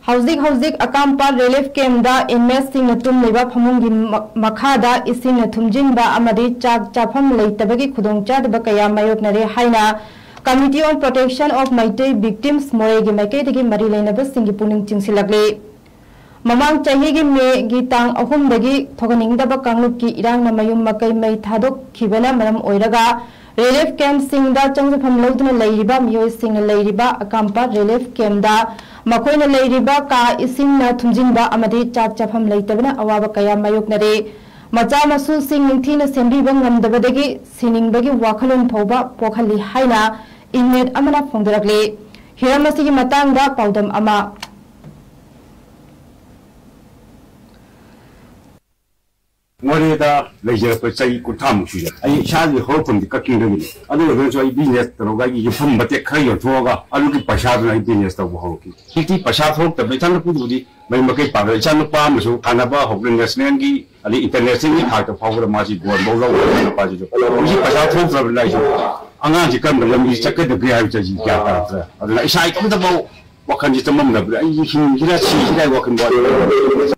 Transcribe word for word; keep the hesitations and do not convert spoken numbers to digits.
ꯍꯧꯖꯤꯛ ꯍꯧꯖꯤꯛ ꯑꯀꯥꯝꯄꯥꯠ ꯔꯤꯂꯤꯐ ꯀꯦꯝꯞꯇ ꯏꯟꯃꯦꯠꯁꯤꯡꯅ ꯇꯨꯝꯂꯤꯕ ꯐꯃꯨꯡꯒꯤ ꯃ-, ꯃꯈꯥꯗ ꯏꯁꯤꯡꯅ ꯊꯨꯝꯖꯤꯟꯕ ꯑꯃꯗꯤ ꯆꯥꯛ ꯆꯥꯐꯝ ꯂꯩꯇꯕꯒꯤ ꯈꯨꯗꯣꯡꯆꯥꯗꯕ ꯀꯌꯥ ꯃꯥꯌꯣꯛꯅꯔꯦ ꯍꯥꯏꯅ Committee on Protection of Meitei Victims ꯃꯣꯔꯦꯒꯤ ꯃꯥꯏꯀꯩꯗꯒꯤ ꯃꯔꯤ ꯂꯩꯅꯕꯁꯤꯡꯒꯤ ꯄꯨꯛꯅꯤꯡ ꯆꯤꯡꯁꯤꯜꯂꯛꯂꯤ꯫ ꯃꯃꯥꯡ ꯆꯍꯤꯒꯤ ꯃꯦꯒꯤ ꯇꯥꯡ ꯑꯍꯨꯝꯗꯒꯤ ꯊꯣꯛꯍꯟꯅꯤꯡꯗꯕ ꯀꯥꯡꯂꯨꯞꯀꯤ ꯏꯔꯥꯡꯅ ꯃꯌꯨꯝ ꯃꯀꯩ ꯃꯩ ꯊꯥꯗꯣꯛꯈꯤꯕꯅ ꯃꯔꯝ ꯑꯣꯏꯔꯒ ꯔꯤꯂꯤꯐ ꯀꯦꯝꯞꯁꯤꯡꯗ ꯆꯪꯖꯐꯝ ꯂꯧꯗꯨꯅ ꯂꯩꯔꯤꯕ ꯃꯤꯑꯣꯏꯁꯤꯡꯅ ꯂꯩꯔꯤꯕ ꯑꯀꯥꯝꯄꯥꯠ ꯔꯤꯂꯤꯐ ꯀꯦꯝꯞꯇ ꯃꯈꯣꯏꯅ ꯂꯩꯔꯤꯕ ꯀꯥ ꯏꯁꯤꯡꯅ ꯊꯨꯝꯖꯤꯟꯕ ꯑꯃꯗꯤ ꯆꯥꯛ ꯆꯥꯐꯝ ꯂꯩꯇꯕꯅ ꯑꯋꯥꯕ ꯀꯌꯥ ꯃꯥꯌꯣꯛꯅꯔꯦ꯫ ꯃꯆꯥ ꯃꯁꯨꯁꯤꯡ ꯅꯤꯡꯊꯤꯅ ꯁꯦꯝꯕꯤꯕ ꯉꯝꯗꯕꯗꯒꯤ ꯁꯤꯅꯤꯡꯕꯒꯤ ꯋꯥꯈꯜꯂꯣꯟ ꯐꯥꯎꯕ ꯄꯣꯛꯍꯜꯂꯤ ꯍꯥꯏꯅ ꯏꯟꯃꯦꯠ ꯑꯃꯅ ꯐꯣꯡꯗꯣꯔꯛꯂꯤ꯫ ꯍꯤꯔꯝ ꯑꯁꯤꯒꯤ ꯃꯇꯥꯡꯗ ꯄꯥꯎꯗꯝ ꯑꯃ꯫ ꯃꯣꯔꯦꯗ ꯂꯩꯖꯔꯛꯄ ꯆꯍꯤ ꯀꯨꯟꯊ꯭ꯔꯥꯃꯨꯛ ꯁꯨꯔꯦ꯫ ꯑꯩ ꯏꯁꯥꯒꯤ ꯍꯧꯔꯛꯐꯝꯗꯤ ꯀꯛꯆꯤꯡꯗꯒꯤꯅꯤ꯫ ꯑꯗꯨ ꯑꯣꯏꯔꯒꯁꯨ ꯑꯩ ꯕꯤꯖꯤꯅꯦꯁ ꯇꯧꯔꯒ ꯑꯩꯒꯤ ꯌꯨꯝꯐꯝ ꯃꯇꯦꯛ ꯈꯔ ꯌꯣꯟꯊꯣꯛꯑꯒ ꯑꯗꯨꯒꯤ ꯄꯩꯁꯥꯗꯨꯅ ꯑꯩ ꯕꯤꯖꯤꯅꯦꯁ ꯇꯧꯕ ꯍꯧꯔꯛꯈꯤ꯫ ꯍꯧꯖꯤꯛꯇꯤ ꯄꯩꯁꯥ ꯊꯣꯛꯇꯕ ꯏꯆꯥꯅꯨꯄꯤꯗꯨꯕꯨꯗꯤ ꯃꯩ ꯃꯀꯩ ꯄꯥꯡꯗ ꯏꯆꯥꯅꯨꯄꯥ ꯑꯃꯁꯨ ꯁꯥꯟꯅꯕ ꯍꯧꯈ꯭ꯔꯦ, ꯅꯦꯁꯅꯦꯜꯒꯤ ꯑꯗꯩ ꯏꯟꯇꯔꯅꯦꯁꯅꯦꯜꯒꯤ ꯊꯥꯛꯇ ꯐꯥꯎꯕꯗ ꯃꯥꯁꯤ ꯒꯣꯜ ꯐꯥꯎ ꯂꯧꯔꯦ꯫ ꯅꯨꯄꯥꯁꯤꯁꯨ ꯍꯧꯖꯤꯛ ꯄꯩꯁꯥ ꯊꯣꯛꯇ꯭ꯔꯕꯅꯤꯅ ꯑꯩꯁꯨ ꯑꯉꯥꯡꯁꯤ ꯀꯔꯝꯕ ꯂꯝꯕꯤ ꯆꯠꯀꯗꯒꯦ ꯍꯥꯏꯕꯁꯦ ꯑꯩꯁꯤ ꯒ꯭ꯌꯥꯟ ꯇꯥꯔꯛꯇ꯭ꯔꯦ꯫ ꯑꯗꯨꯅ ꯏꯁꯥ ꯏꯇꯣꯝꯇꯐꯥꯎ ꯋꯥꯈꯜꯁꯤ ꯆꯃꯝꯅꯕꯗ ꯑꯩꯁꯤ ꯍꯤꯡꯁꯤꯔꯥ ꯁꯤꯁꯤꯔꯥ ꯍꯥꯏꯕ ꯋꯥꯈꯜ ꯋꯥꯠꯂꯦ꯫